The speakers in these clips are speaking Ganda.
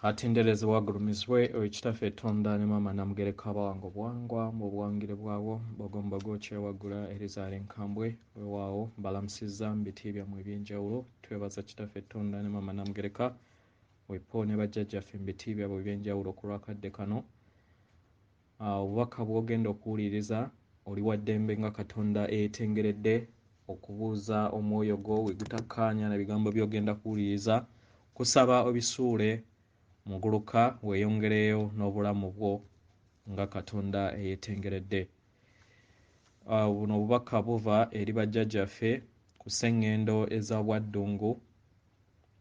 Atenderezebwa agulumizibwe oyo Kitaffe Tonda ne Maama Namugereka abawanga obuwangwa mu buwangire bwabwo Mbogo Kyewaggula erizaala enkambwe. Weewaawo mbalamusizza mu biti byammwe eby'enjawulo. Twebaza Kitaffe Tonda ne Maama Namugereka wepo ne bajjajjaffe mu biti byabwe eby'enjawulo ku lw'akadde kano. Obubaka bw'ogenda okuwuliriza oli wa ddembe nga Katonda eyeetengeredde okubuuza omwoyo gwo we gutakkaanya na bigambo by'ogenda kuwuliriza. Kusaba obisuule muguluka weeyongereyo n'obulamu bwo nga Katonda eyeetengeredde. Buno obubaka buva eri bajjajjaffe ku sseŋŋendo eza Bwaddungu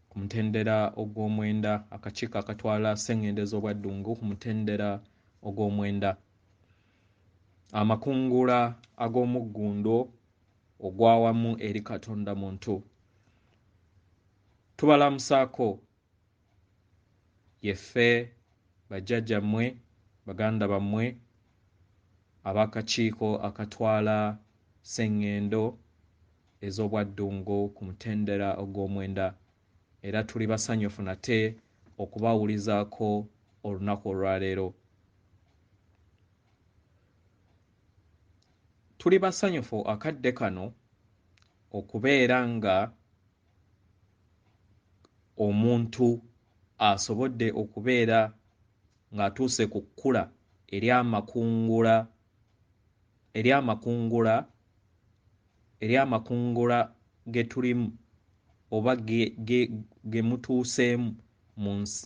ku mutendera ogw'omwenda, akakiiko akatwala sseŋŋendo ez'Obwaddungu ku mutendera ogw'omwenda. Amakungula ag'omuggundo ogw'awamu eri Katonda muntu. Tubalamusaako yeffe bajjajjammwe, baganda bammwe ab'akakiiko akatwala sseŋŋendo ez'Obwaddungu ku mutendera ogw'omwenda. Era tuli basanyufu nate okubawulizaako olunaku olwaleero. Tuli basanyufu akadde kano okubeera nga omuntu asobodde okubeera ng'atuuse ku kkula ery'amakungula ery'amakungula ery'amakungula ge tulimu oba ge mutuuseemu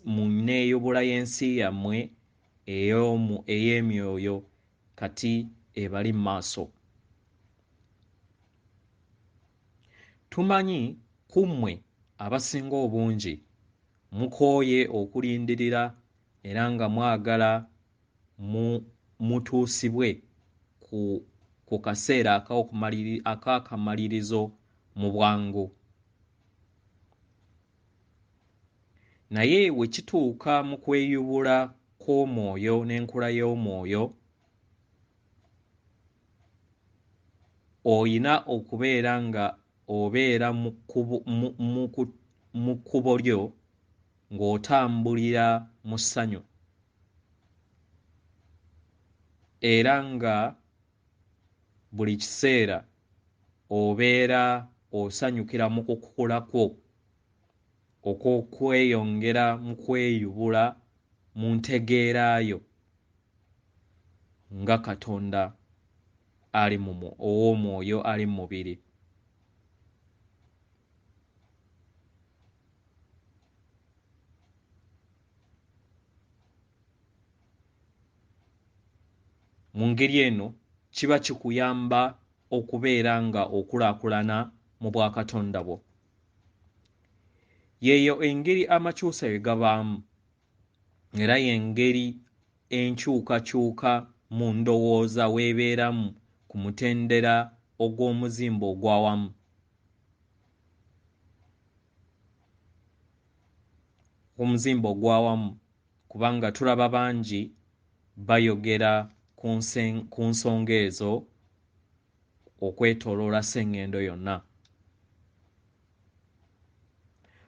mu nneeyubula y'ensi yammwe ey'emyoyo kati ebali mu maaso. Tumanyi ku mmwe abasinga obungi mukooye okulindirira era nga mwagala mutuusibwe ku kaseera ak'akamalirizo mu bwangu. Naye we kituuka mu kweyubula kw'omwoyo n'enkula y'omwoyo, oyina okubeera nga obeera mu kkubo lyo ng'otambulira mu ssanyu era nga buli kiseera obeera osanyukira mu kukula kwo okw'okweyongera mu kweyubula mu ntegeera yo nga Katonda ali ow'omwoyo ali mu mubiri. Mu ngeri eno kiba kikuyamba okubeera nga okulaakulana mu bwakatonda bwo. Yeeyo engeri amakyusa we gabaamu, era y'engeri enkyukakyuka mu ndowooza w'ebeeramu ku mutendera ogw'omuzimbo ogw'awamu. Omuzimbo ogw'awamu, kubanga tulaba bangi bayogera ku nsonga ezo okwetooloola sseŋŋendo yonna.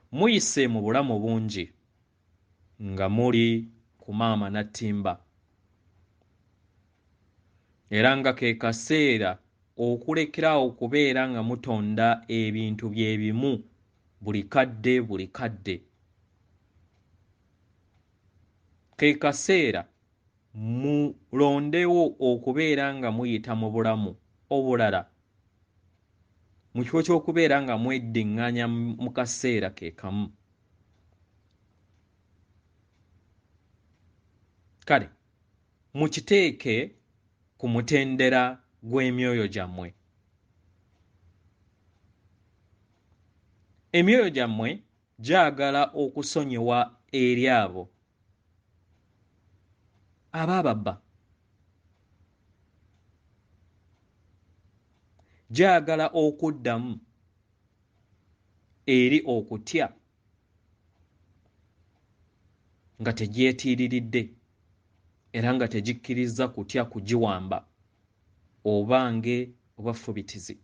Muyise mu bulamu bungi nga muli ku maama n'attimba, era nga ke kaseera okulekeraawo okubeera nga mutonda ebintu bye bimu buli kadde buli kadde. Ke kaseera mulondewo okubeera nga muyita mu bulamu obulala mu kifo ky'okubeera nga mweddiŋŋanya mu kaseera ke kamu. Kale mukiteeke ku mutendera gw'emyoyo gyammwe. Emyoyo gyammwe gyagala okusonyiwa eri abo abaababba, gyagala okuddamu eri okutya nga tegyetiiriridde era nga tegikkirizza kutya kugiwamba obange oba ffubitizi.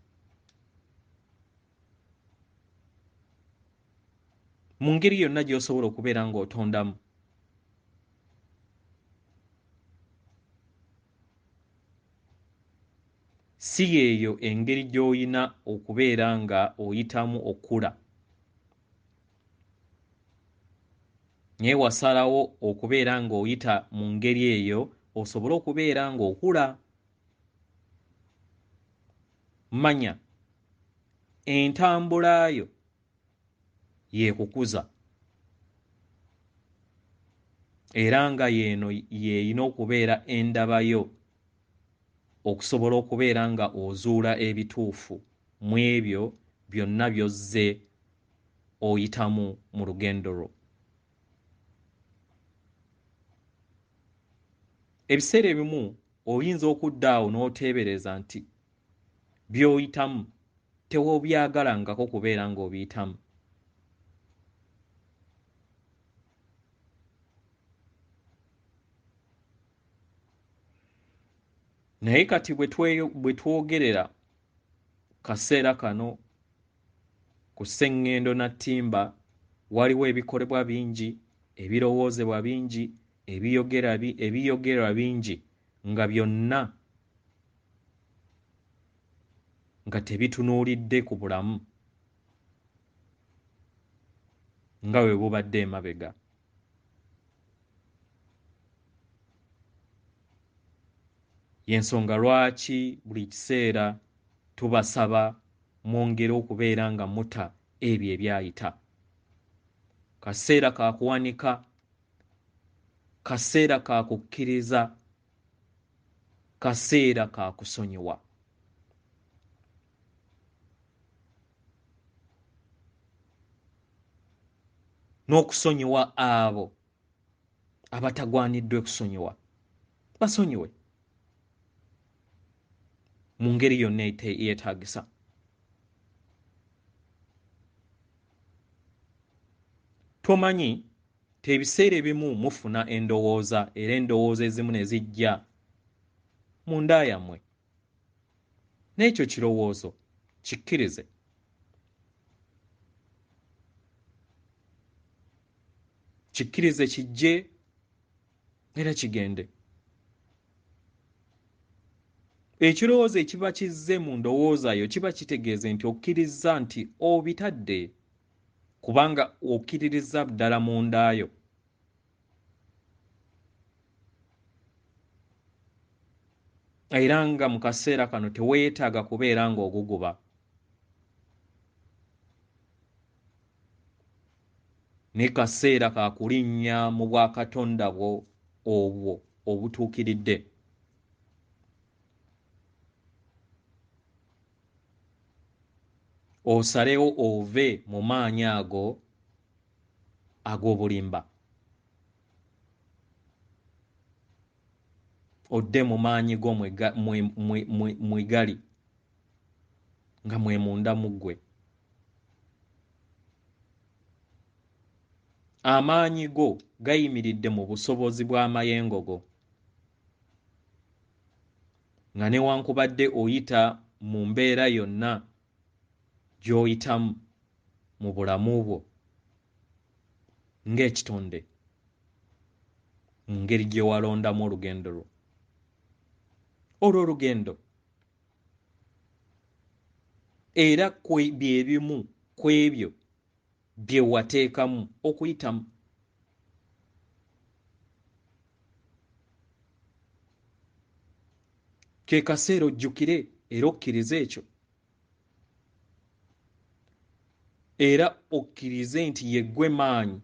Mu ngeri yonna gy'osobola okubeera ng'otondamu, Si yeeyo engeri gy'olina okubeera nga oyitamu okula. Naye wasalawo okubeera ng'oyita mu ngeri eyo osobole okubeera ng'okula. Manya entambula yo yeekukuza, era nga yeeno yeeyina okubeera endaba yo okusobola okubeera nga ozuula ebituufu mu ebyo byonna by'ozze oyitamu mu lugendo lwo. Ebiseera ebimu oyinza okudda awo n'oteebereza nti by'oyitamu tewobyagalangako kubeera ng'obiyitamu. Naye kati bwe twogerera kaseera kano ku Sseŋŋendo na Ttimba, waliwo ebikolebwa bingi, ebirowoozebwa bingi, ebiyogerwa bingi nga byonna nga tebitunuulidde ku bulamu nga bwe bubadde emabega. Y'ensonga lwaki buli kiseera tubasaba mwongere okubeera nga muta ebyo ebyayita. Kaseera ka kuwanika, kaseera ka kukkiriza, kaseera ka kusonyiwa. N'okusonyiwa abo abatagwaniddwa kusonyiwa, basonyiwe mu ngeri yonna yeetaagisa. Tomanyi nti ebiseera ebimu mufuna endowooza, era endowooza ezimu ne zijja munda yammwe. N'ekyo kirowoozo kikkirize. Kikkirize kijje era kigende. Ekirowoozo ekiba kizze mu ndowooza yo kiba kitegeeza nti okkirizza nti obitadde, kubanga okkiririza ddala munda yo. Era nga mu kaseera kano teweetaaga kubeera ng'oguguba. Ne kaseera ka kulinnya mu bwakatonda bwo obwo obutuukiridde. Osalewo ove mu maanyi ago ag'obulimba, odde mu maanyi go mwe gali, nga mwe munda mu ggwe. Amaanyi go gayimiridde mu busobozi bw'amayengo go, nga newankubadde oyita mu mbeera yonna gy'oyitamu mu bulamu bwo ng'ekitonde, mu ngeri gye walondamu olugendo lwo. Olwo olugendo era bye bimu ku ebyo bye wateekamu okuyitamu. Ke kaseera ojjukire era okkirize ekyo, era okkirize nti ye ggwe maanyi,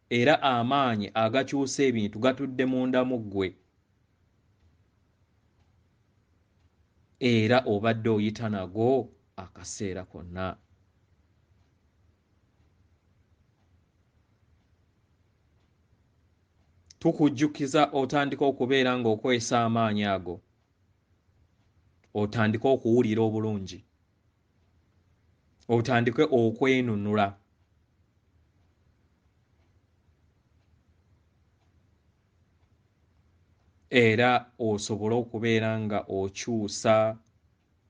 era amaanyi agakyusa ebintu gatudde munda mu ggwe, era obadde oyita nago akaseera konna. Tukujjukiza otandike okubeera ng'okozesa amaanyi ago, otandike okuwulira obulungi, otandike okwenunula. Era osobole okubeera nga okyusa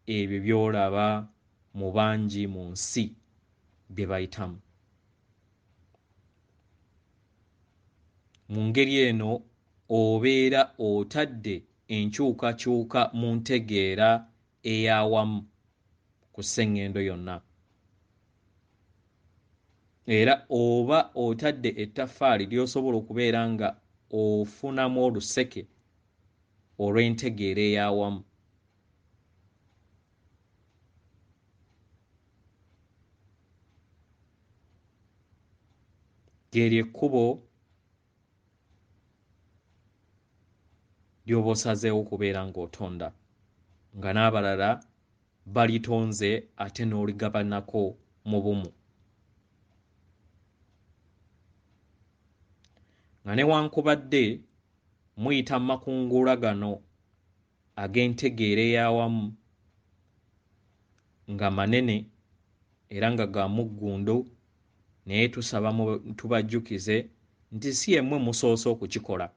ebyo by'olaba mu bangi mu nsi bye bayitamu. Mu ngeri eno obeera otadde enkyukakyuka mu ntegeera ey'awamu ku sseŋŋendo yonna. Era oba otadde ettaffaali ly'osobola okubeera nga ofunamu oluseke olw'entegeera ey'awamu. Lyeryo ekkubo ly'oba osazeewo okubeera ng'otonda, nga n'abalala balitonze ate n'oligabanako mu bumu. Nga newankubadde muyita mu makungula gano ag'entegeera ey'awamu nga manene era nga ga muggundu, naye tusaba tubajjukize nti si yemmwe musoose okukikola.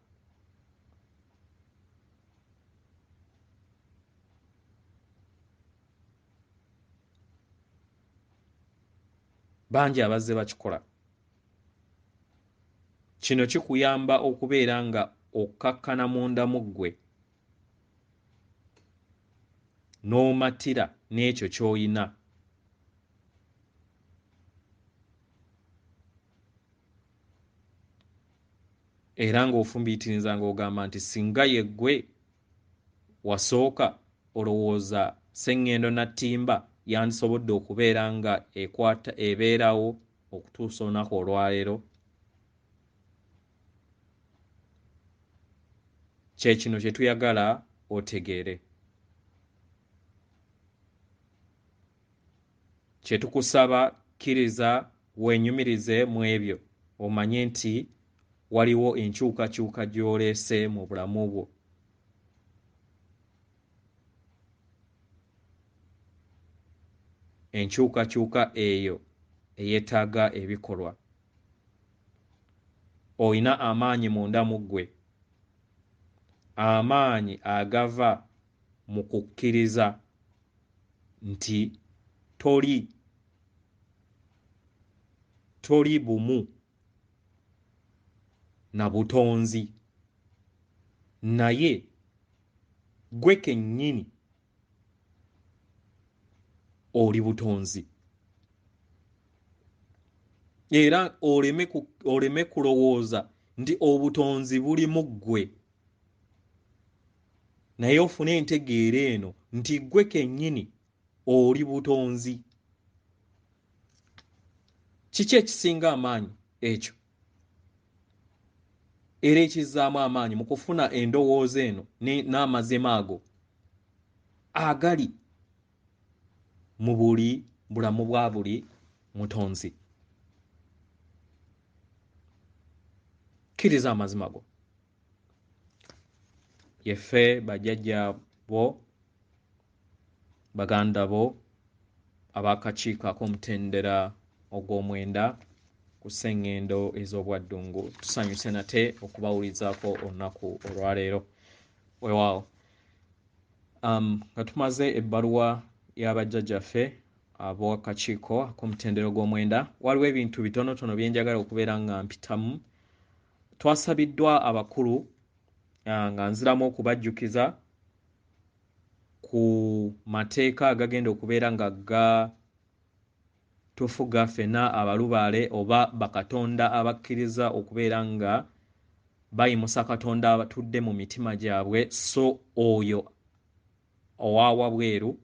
Bangi abazze bakikola. Kino kikuyamba okubeera nga okkakkana munda mu ggwe n'omatira n'ekyo ky'oyina. Era ng'ofumbiitiriza ng'ogamba nti singa ye ggwe wasooka, olowooza sseŋŋendo Nattimba yandisobodde okubeera nga ekwata ebeerawo okutuusa olunaku olwaleero. Kye kino kye tuyagala otegeere. Kye tukusaba, kkiriza weenyumirize mu ebyo, omanye nti waliwo enkyukakyuka gy'oleese mu bulamu bwo. Enkyukakyuka eyo eyeetaaga ebikolwa. Olina amaanyi munda mu ggwe, amaanyi agava mu kukkiriza nti toli bumu na butonzi, naye ggwe kennyini oli butonzi. Era oleme kulowooza nti obutonzi buli mu ggwe, naye ofune entegeera eno nti ggwe kennyini oli butonzi. Kiki ekisinga amaanyi ekyo era ekizzaamu amaanyi mu kufuna endowooza eno n'amazima ago agali mu buli bulamu bwa buli mutonzi? Kkiriza amazima go. Yeffe bajjajja bo, baganda bo ab'akakiiko ak'omutendera ogw'omwenda ku sseŋŋendo ez'obwaddungu, tusanyuse nate okubawulizaako olunaku olwaleero. Weewaawo. Nga tumaze ebbaluwa y'abajjajjaffe ab'akakiiko ak'omutendera ogw'omwenda, waliwo ebintu bitonotono bye njagala okubeera nga mpitamu. Twasabiddwa abakulu nga nziramu okubajjukiza ku mateeka agagenda okubeera nga gatufuga ffenna abalubaale oba bakatonda abakkiriza okubeera nga bayimusa Katonda abatudde mu mitima gyabwe, so oyo owawabweru,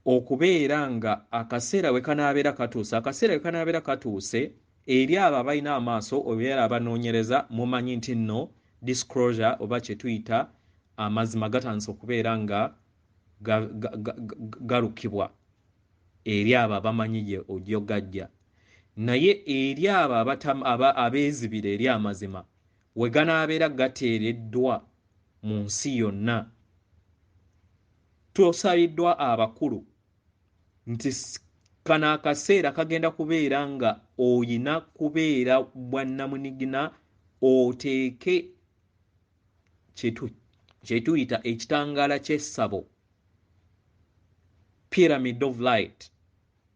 okubeera nga akaseera we kanaabeera katuuse, akaseera we kanaabeera katuuse eri abo abalina amaaso oba abanoonyereza, mumanyi nti nno disclosure oba kye tuyita amazima gatandise okubeera nga galukibwa eri abo abamanyi gye ojja gajja. Naye eri abo abeezibira eri amazima, we ganaabeera gateereddwa mu nsi yonna, tusabiddwa abakulu nti kano akaseera kagenda kubeera nga oyina kubeera bwannamunigina, oteeke kye tuyita ekitangaala ky'essabo, pyramid of light,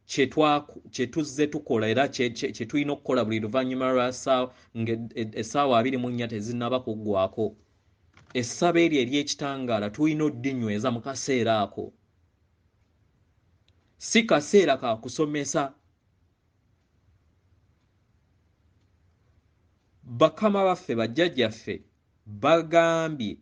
kye tuzze tukola era kye tulina okukola buli luvannyuma lwa essaawa 24 tezinnaba kuggwako. Essabo eryo ery'ekitangaala tulina oddinyweza mu kaseera ako. Si kaseera ka kusomesa. Bakama baffe bajjajjaffe bagambye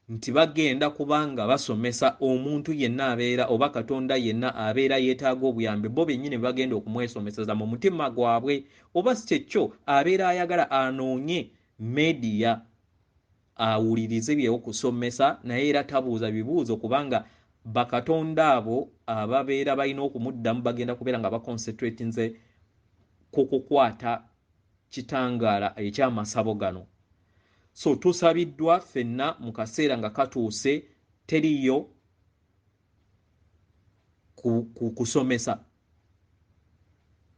nti bagenda kubanga basomesa omuntu yenna abeera oba Katonda yenna abeera yeetaaga obuyambi, bo bennyini bagenda okumwesomeseza mu mutima gwabwe, oba si kyekyo abeera ayagala anoonye media awulirize by'okusomesa, naye era tabuuza bibuuzo kubanga bakatonda abo ababeera balina okumuddamu bagenda kubeera nga baconcentratinze ku kukwata kitangaala ekyamasabo gano. So tusabiddwa ffenna mu kaseera nga katuuse, teriyo kusomesa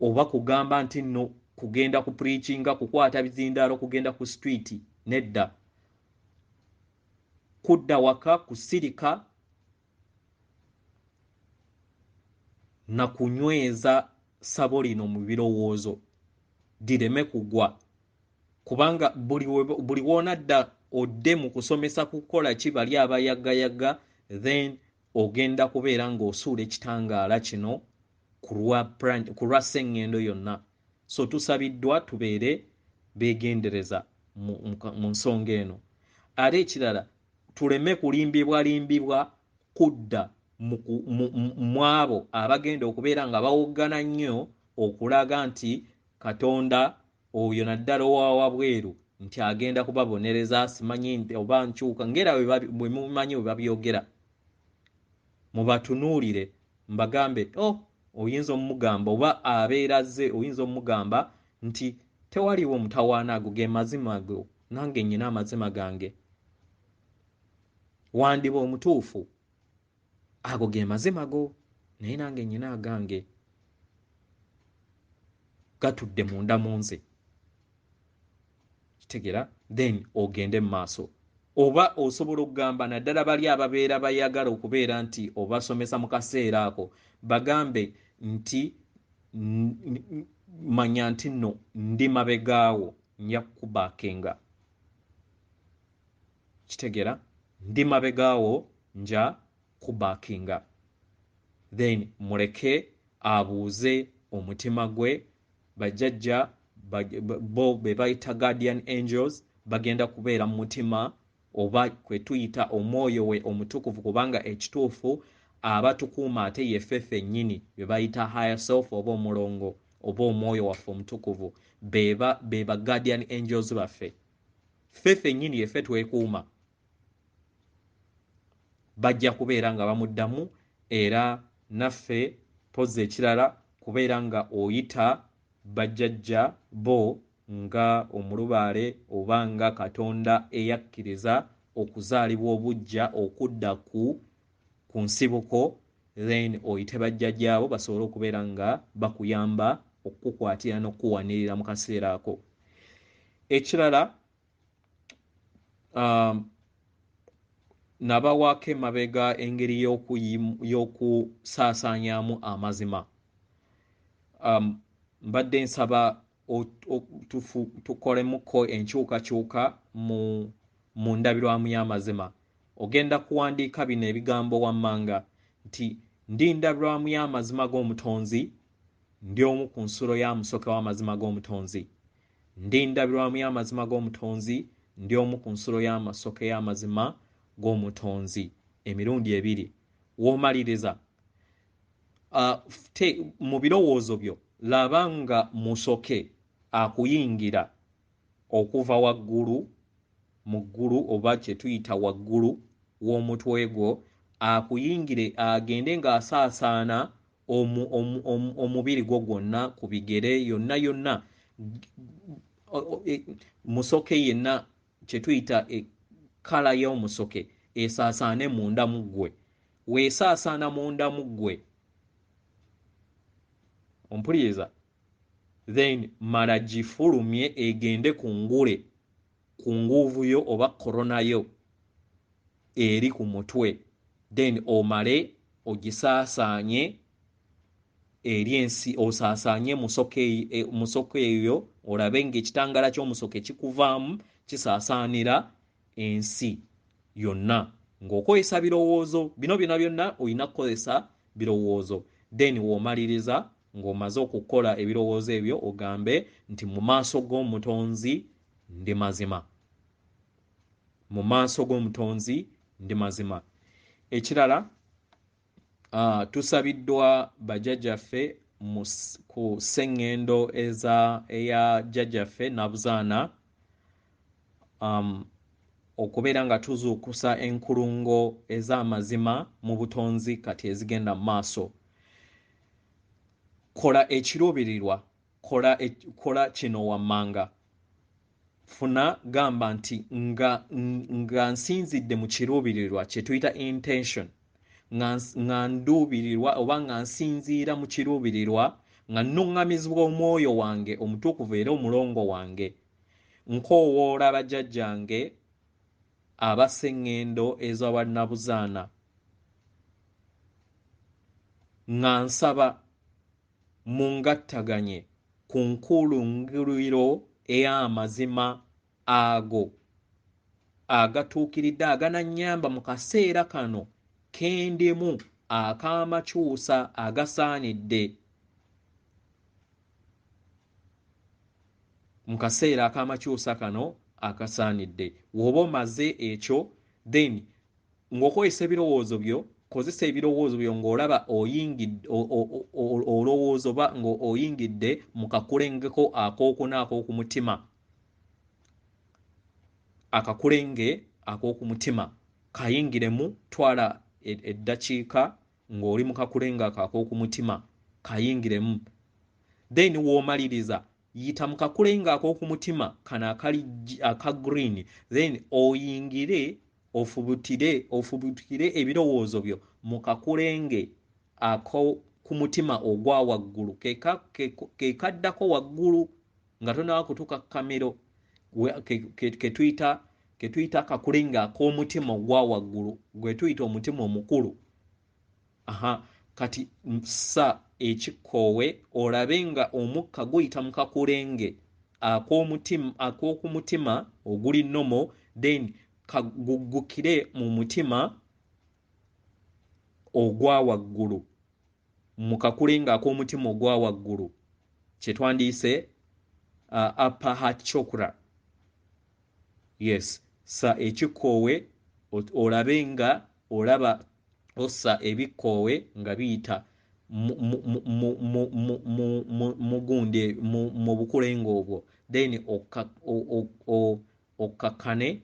oba kugamba nti nno kugenda ku preachinga, kukwata bizindaalo, kugenda ku street, nedda. Kudda waka, kusirika na kunyweza ssabo lino mu birowoozo lireme kugwa, kubanga buli w'onadda odde mu kusomesa kukola ki bali abayagayaga, then ogenda kubeera ng'osuula ekitangaala kino ku lwa sseŋŋendo yonna. So tusabiddwa tubeere beegendereza mu nsonga eno. Ate ekirala, tuleme kulimbibwalimbibwa kudda mu abo abagenda okubeera nga bawoggana nnyo okulaga nti Katonda oyo naddala owa wabweru nti agenda kubabonereza, simanyi oba nkyuka, ng'era bwe mumanyi bwe babyogera. Mubatunuulire mbagambe, oh, oyinza omugamba oba abeera azze, oyinza omugamba nti tewaliwo mutawaana, ago ge mazima go, nange nnyina amazima gange. Wandiba omutuufu, ago ge mazima go, naye nange nnyina agange gatudde munda mu nze. Kitegeera? Then ogende mu maaso. Oba osobola okugamba naddala bali ababeera bayagala okubeera nti obasomesa mu kaseera ako, bagambe nti manya nti nno ndi mabegaawo, nja kukubaakenga. Kitegeera? Ndi mabegaawo, nja kubaakinga. Then muleke abuuze omutima gwe, bajjajja bo be bayita guardian angels bagenda kubeera mu mutima oba kwe tuyita omwoyo we omutukuvu, kubanga ekituufu abatukuuma ate yeffe ffennyini be bayita higher self oba omulongo oba omwoyo waffe omutukuvu, be ba guardian angels baffe. Ffe ffennyini yeffe twekuuma. Bajja kubeera nga bamuddamu, era naffe pozzi ekirala kubeera nga oyita bajjajja bo nga omulubaale oba nga Katonda eyakkiriza okuzaalibwa obuggya okudda ku nsibuko, then oyite bajjajjaabo basobole okubeera nga bakuyamba okukukwatira n'okukuwanirira mu kaseera ako. Ekirala, nabawaako emabega engeri y'okusaasaanyaamu amazima. Mbadde nsaba tukolemuko enkyukakyuka mu ndabirwamu y'amazima. Ogenda kuwandiika bino ebigambo wammanga nti ndi ndabirwamu y'amazima g'omutonzi, ndi omu ku nsulo ya musoke w'amazima g'omutonzi. Ndi ndabirwamu y'amazima g'omutonzi, ndi omu ku nsulo y'amasoke y'amazima g'omutonzi, emirundi ebiri. W'omaliriza mu birowoozo byo laba nga musoke akuyingira okuva waggulu mu ggulu oba kye tuyita waggulu w'omutwe gwo, akuyingire agende ng'asaasaana omubiri gwo gwonna ku bigere yonna yonna. Musoke yenna kye tuyita ekkala y'omusoke esaasaane munda mu ggwe. Weesaasaana munda mu ggwe, ompuliriza, then mala gifulumye egende ku ngule, ku nguvu yo oba korona yo eri ku mutwe, then omale ogisaasaanye eri ensi, osaasaanye musoke eyo, olabe ng'ekitangaala ky'omusoke kikuvaamu kisaasaanira ensi. Yonna ng'okozesa birowoozo bino byonna byonna, olina kukozesa birowoozo. Then w'omaliriza ng'omaze okukola ebirowoozo ebyo, ogambe nti, "Mu maaso g'Omutonzi ndi mazima, mu maaso g'Omutonzi ndi mazima." Ekirala, tusabiddwa bajjajjaffe ku sseŋŋendo eza eya jjajjaffe Nabuzaana, okubeera nga tuzuukusa enkulungo ez'amazima mu butonzi kati ezigenda mu maaso. Kola ekiruubirirwa, kola kino wammanga. Funa, gamba nti nga nsinzidde mu kiruubirirwa kye tuyita intention, nga nduubirirwa oba nga nsinziira mu kiruubirirwa, nga nnuŋŋamizibwa Omwoyo wange Omutukuvu era omulongo wange, nkoowoola bajjajjange abasseŋŋendo ez'Abannabuzaana nga nsaba mungattaganye ku nkulunguliro ey'amazima ago agatuukiridde aganannyamba mu kaseera kano kendimu ak'amakyusa agasaanidde, mu kaseera ak'amakyusa kano akasaanidde. W'oba omaze ekyo, then ng'okozesa ebirowoozo byo, kozesa ebirowoozo byo ng'olaba oyingidde, olowooza oba ng'oyingidde mu kakulengeko akookuna ak'okumutima. Akakulenge ak'okumutima kayingiremu. Twala eddakiika ng'oli mu kakulenge ako ak'okumutima, kayingiremu. Then w'omaliriza, yita mu kakulenge ak'okumutima kano akali aka green, then oyingire, ofubutukire ebirowoozo byo mu kakulenge ak'okumutima ogwa waggulu, ke kaddako waggulu nga tonaba kutuuka kamero, ketuyita akakulenge ak'omutima ogwa waggulu, gwe tuyita omutima omukulu. Aha, kati sa ekikoowe olabe nga omukka guyita mu kakulenge ak'omutima ak'okumutima oguli normal, then kaguggukire mu mutima ogwa waggulu, mu kakulenge ak'omutima ogwa waggulu kye twandiise upper heart chakra. Yes, sa ekikoowe olabe nga olaba ossa ebikoowe nga biyita mu gundi mu bukulenge obwo, then okkakkane,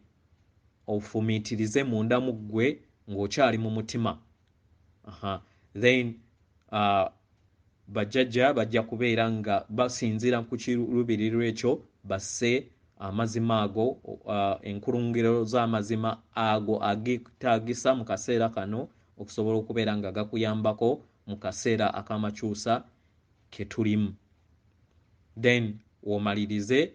ofumiitirize munda mu ggwe ng'okyali mu mutima. Aha, then bajjajja bajja kubeera nga basinziira ku kiruubirirwa ekyo, basse amazima ago, enkulungiro z'amazima ago ageetaagisa mu kaseera kano okusobola okubeera nga gakuyambako mu kaseera ak'amakyusa ke tulimu. Then omalirize,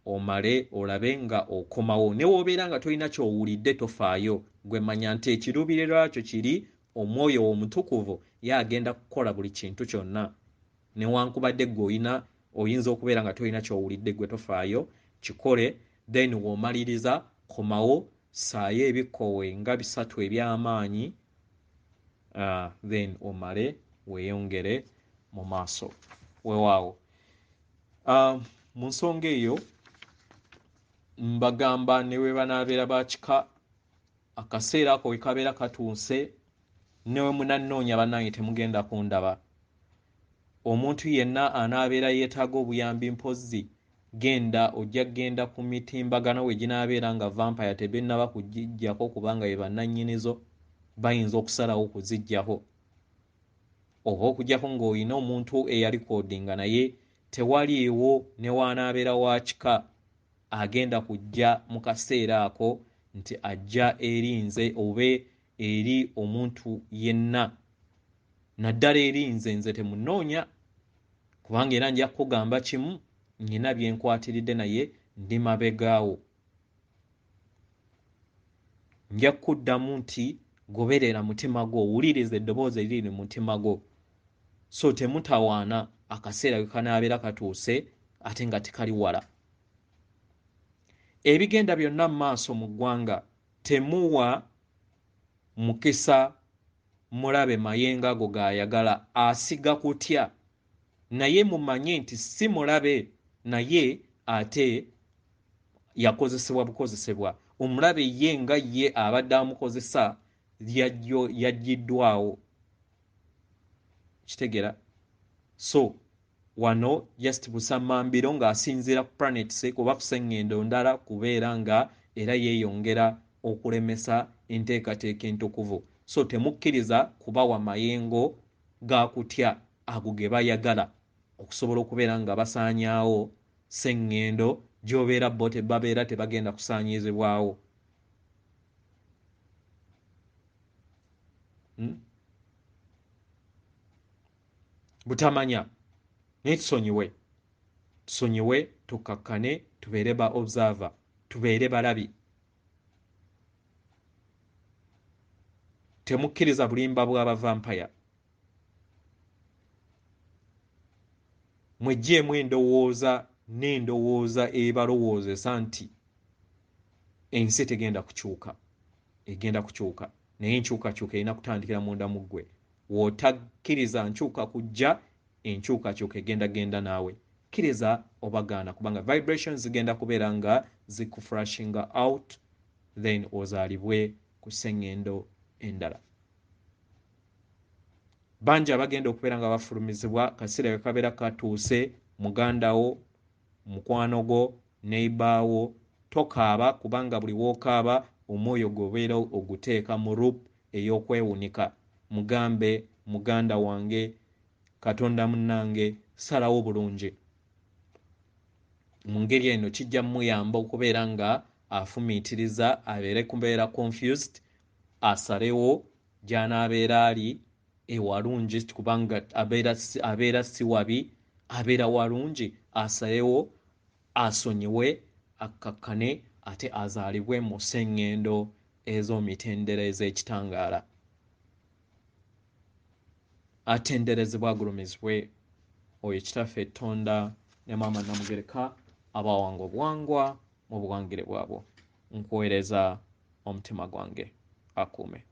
omale olabe nga okomawo. Ne w'obeera nga tolina ky'owulidde, tofaayo. Gwe manya nti ekiruubirirwa kyo kiri Omwoyo Omutukuvu ye agenda kukola buli kintu kyonna. Newankubadde gwe oyina, oyinza okubeera nga tolina ky'owulidde, gwe tofaayo, kikole. Then w'omaliriza, komawo, saayo ebikoowe nga bisatu eby'amaanyi, then omale weeyongere mu maaso. Weewaawo, mu nsonga eyo mbagamba, ne bwe banaabeera bakika, akaseera ako we kabeera katuuse, ne we munannoonya, bannange, temugenda kundaba. Omuntu yenna anaabeera yeetaaga obuyambi, mpozzi genda, ojja kgenda ku mitimbagano we ginaabeera nga vampire tebennaba kugijjako, kubanga be bannannyinizo bayinza okusalawo okuziggyako oba okugjako ng'olina omuntu eyalikodinga. Naye tewaliiwo ne waanaabeera wa kika agenda kujja mu kaseera ako nti ajja eri nze oba eri omuntu yenna, naddala eri nze. Nze temunoonya, kubanga era nja kukugamba kimu, nnina bye nkwatiridde naye ndi mabegaawo. Nja kukuddamu nti goberera mutima gwo, owuliriza eddoboozi eriri mu mutima gwo. So temutawaana, akaseera we kanaabeera katuuse ate nga tekali wala. Ebigenda byonna mu maaso mu ggwanga Temuwa mukisa mulabe mayengo ago g'ayagala, asiga kutya. Naye mumanye nti si mulabe, naye ate yakozesebwa bukozesebwa. Omulabe ye nga ye abadde amukozesa yaggiddwawo. Kitegeera? So wano just busammambiro ng'asinziira ku planets oba ku sseŋŋendo ndala kubeera nga era yeeyongera okulemesa enteekateeka entukuvu. So temukkiriza kubawa mayengo ga kutya ago ge bayagala okusobola okubeera nga basaanyaawo sseŋŋendo gy'obeera bo tebabeera tebagenda kusaanyizibwawo. Butamanya. Naye tusonyiwe, tusonyiwe, tukkakkane, tubeere ba observer, tubeere balabi. Temukkiriza bulimba bw'abavampaya. Mweggyemu endowooza n'endowooza ebalowoozesa nti ensi tegenda kukyuka. Egenda kukyuka, naye enkyukakyuka erina kutandikira munda mu ggwe. W'otakkiriza nkyuka kujja, enkyukakyuka egenda genda naawe. Kkiriza obagaana, kubanga vibrations zigenda kubeera nga zikuflushinga out, then ozaalibwe ku sseŋŋendo endala. Bangi abagenda okubeera nga bafulumizibwa kaseera we kabeera katuuse. Mugandawo, mukwano gwo, neighbor, tokaaba, kubanga buli w'okaaba omwoyo gw'obeera oguteeka mu loop ey'okwewunika. Mugambe, muganda wange, Katonda munnange, salawo bulungi. Mu ngeri eno kijja muyamba okubeera nga afumiitiriza, abeere kubeera confused, asalewo gy'anaabeera ali ewalungi, kubanga abeera si wabi, abeera walungi, asalewo, asonyiwe, akkakkane, ate azaalibwe mu sseŋŋendo ez'omitendera ez'ekitangaala. Atenderezebwa agulumizibwe oyo Kitaffe Tonda ne Maama Namugereka abawanga obuwangwa mu buwangire bwabwo. Nkuweereza omutima gwange, akuume.